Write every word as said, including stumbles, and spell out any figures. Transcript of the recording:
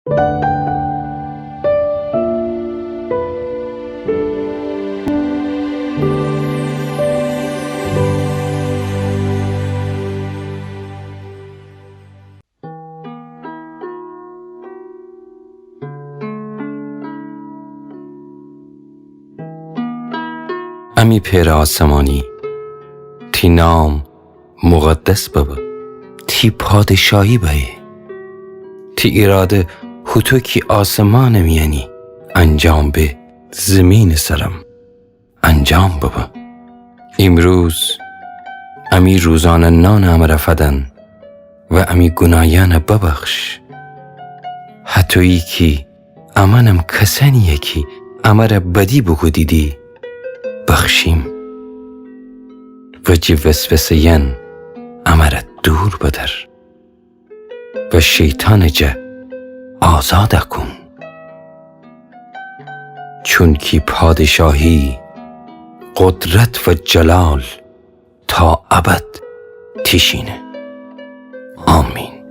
امی پئرٚ آسمانی، تی نام مقدس ببه. تی پادشاهی بأیه. تی ایراده هوطو کی آسمانٚ میأنی انجام به، زیمینٚ سرم انجام ببه. ایمروز امی روزانه نانٚ امر فدن و امی گونایأنٚ ببخش. هطویی کی امأنم کسأنیی کی امر بدی بوکودیدی بخشیم. و جٚه وسوسه‌یأن امر دور بدأر و شیطانٚ جا آزاد کون. چونکی پادشاهی، قدرت و جلال تا ابد تیشینه. آمین.